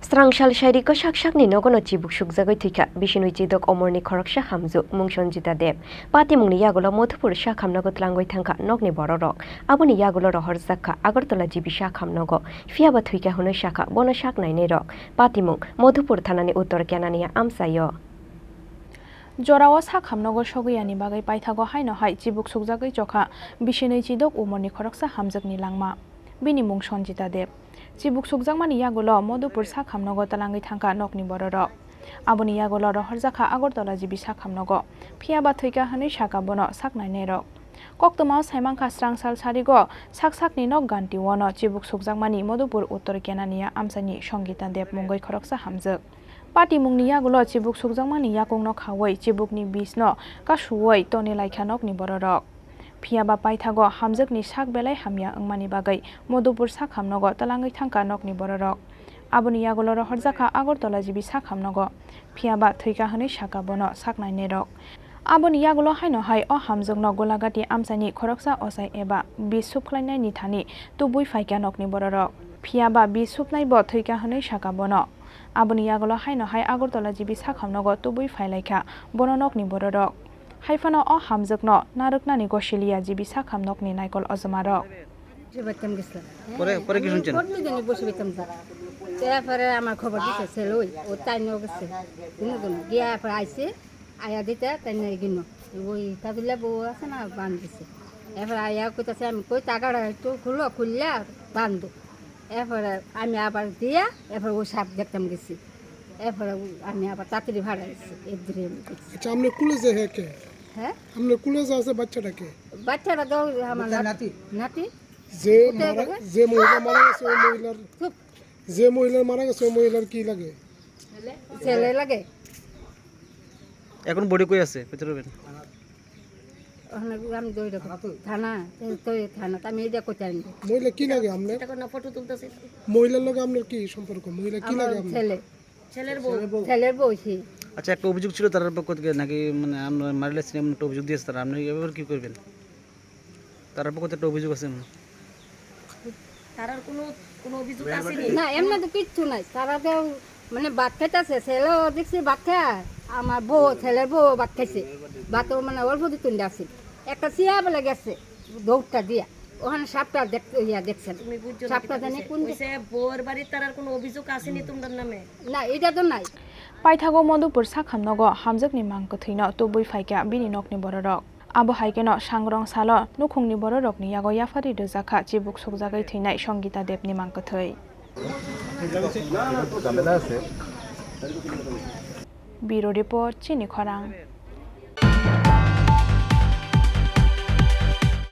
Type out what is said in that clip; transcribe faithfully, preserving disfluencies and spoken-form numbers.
Srangsal sairiko sak sakni nogono chibuk sukjagwi thwikha, bisinwi chidok omorni khoroksa hamjwk, mung Sanjita Deb. Patimungni yagulo Madhupur sak hamnogo tlangwi thangkha nokni bororok. Aboni yagulo rohorjak kha Agartala G B sak hamnogo, phiyaba thwikha hwnwi sakha bono sak nainairok. Patimung Madhupur thanani uttor Kenania amchaio. Jorao sak hamnogo sogwiyani bagwi paithago haino hai chibuk sukjagwi chokha bisinwi chidok umorni khoroksa hamjwkni langma. Bini mung Sanjita Deb. Chibuk sukjakmani yagulo Madhupur sak hamnogo tlangwi thangkha nokni bororok. Aboni yagulo rohorjakha Agartala G B sak hamnogo. Phiyaba thwikha hwnwi sakha bono sak nainairok. Koktwmao saimankha srangsal sarigo sak sakni nok Ganti ono chibuk sukjakmani Madhupur Uttor Kenania amchaini Sanjita Deb mungwi khoroksa hamjwk. Patimungni yagulo chibuk sukjakmani yakungno khaui chibukni bisno kasuui tonilaikha nokni bororok. Phiyaba paithago hamjwkni sak belai hamya wngmani bagwi Madhupur sak hamnogo tlangwi thangkha nokni bororok. Aboni yagulo rohorjakha Agartala G B sak hamnogo. Phiyaba thwikha hwnwi sakha bono sak nainairok. Aboni yagulo haino hai o hamjwkno Golagati amchaini khoroksa ochai eba bis supkhlainaini thani tubui phaikha nokni bororok. Phiyaba bis supnaibo thwikha hwnwi sakha bono. Aboni yagulo haino hai Agartala G B sak hamnogo tubui phailaikha bono nokni bororok. Haiphano o hamjwkno narwknani gosiliya G B sak hamnokni naikol ojomarok. বসে বাঁচতাম গেছিলাম। পরে, পরে কি শুনছেন? প্রতিদিনই বসে বাঁচতাম স্যার। তারপরে আমার খবর দিছে, ছেলে ওই, ও তাই নিয়ে গেছে। কোনো দিন গিয়া এরপর আইছে, আয়া দিতে তাই নিয়ে গিনো। ওই কাজুল্লা বউ আছে না, বান দিছে। এরপর আয়া কইতাছে, আমি কই, "টাকাটা একটু খুলো, খুললা বান্ধো।" এরপরে আমি আবার দিয়া, এরপর ওই সাপ দেখতাম গেছি। এরপরে আমি আবার তাড়াতাড়ি ভাড়া গেছি, এর দূরে আমি গেছি। আচ্ছা, আপনি কুলে যে হে কে? হ্যাঁ? আপনার কুলে যে আছে বাচ্চাটা কে? বাচ্চাটা তো আমার নাতি। নাতি। যে মারা, যে মহিলা মারা গেছে, ওই মহিলার, চুপ। যে মহিলার মারা গেছে, ওই মহিলার কি লাগে? ছেলে লাগে। এখন বডি কই আছে? পেতে রবেন। ওখানে আমি দৌড়ে থানা, তো থানা, তো আমি এটা করতে পারি না। মহিলা কি লাগে আপনার? এটা করে না, ফটো তুলতেছে। মহিলার লগে আপনার কি সম্পর্ক? মহিলা কি আমার লাগে আপনার? ছেলে। ছেলের বউ। ছেলের বউ সে। আচ্ছা, একটা অভিযোগ ছিল তার পক্ষ থেকে নাকি, মানে, আমরা মারিলে সিনেমা একটা অভিযোগ দিয়েছে তারা, আপনি এ ব্যাপারে কি করবেন? তার পক্ষ থেকে একটা অভিযোগ আছে এমন। তারার কোনো, কোনো অভিযোগ আসেনি? না, এমনি তো কিচ্ছু নাই। তারা তো, মানে, ভাত খাইতেছে, ছেলেও দেখছি ভাত খায়, আমার বউ, ছেলের বউ ভাত খাইছে। ভাতও, মানে, অল্প দুই তিনটা আছে। একটা চিয়া বলে গেছে, দৌড়টা দিয়া। ওখানে সাপটা দেখতে, ইয়া, দেখছেন। তুমি বুঝছো না সাপটা কিতা জানি কইছে? কোন দিক- কইছে বউর বাড়ির তারার কোনো অভিযোগ আসেনি তোমরার নামে? না, এটা তো নাই। Paithago Madhupur sakhamnogo hamjakni mang kwthwino tubui phaikha bini nokni bororok. Abo hai kheno sangrong salo nukhungni bororokni yago yaphari rwjakha chibuk sukjagwi thwinai Songita Debni mang kwthwi. Bureau Report, Chini Khorang.